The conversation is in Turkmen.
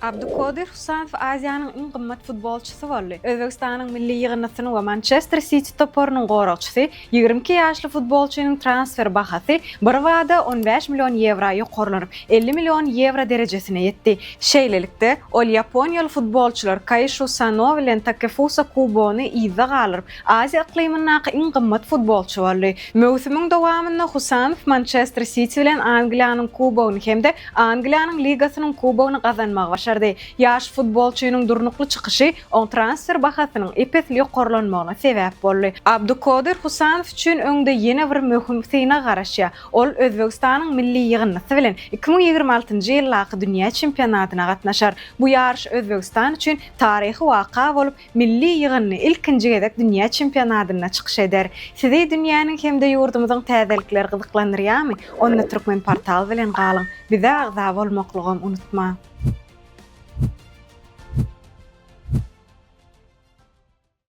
Abdukodir Husanow Aziýanyň iň gymmat futbolçysy boldy. Özbegistanyň milli ýygyndysynyň we Mançester Siti toparynyň goragçysy, 22 ýaşly futbolçynyň transfer bahasy birbada 15 million ýewra ýokarlanyp, 50 million ýewro derejesine ýetdi. Şeýlelikde, ol ýaponiýaly futbolçylar Kaişu Sano bilen Takefusa Kubony yzda galdyryp, Aziýa yklymyndaky iň gymmat futbolçy boldy. Möwsümiň dowamynda Husanow Mançester Siti bilen Angliýanyň Kubogyny hem-de Angliýanyň Ligasynyň Kubogyny gazanmagy başardy. Ýaş futbolçynyň durnukly çykyşy oň transfer bahasynyň ep-esli ýokarlanmagyna sebäp boldy. Abdukodir Husanow üçin öňde ýene bir möhüm synag garaşýar. Ol Özbegistanyň milli ýygyndysy bilen 2026-njy ýyldaky dünýä çempionatyna gatnaşar. Bu ýaryş Özbegistan üçin taryhy waka bolup, Milli ýygyndy ilkinji gezek dünýä çempionatynda çykyş eder. Sizi dünýäniň hem-de ýurdumyzyň täzelikleri gyzyklandyrýarmy? Onda Türkmenportal bilen galyň! Bize agza bolmaklygam unutmaň!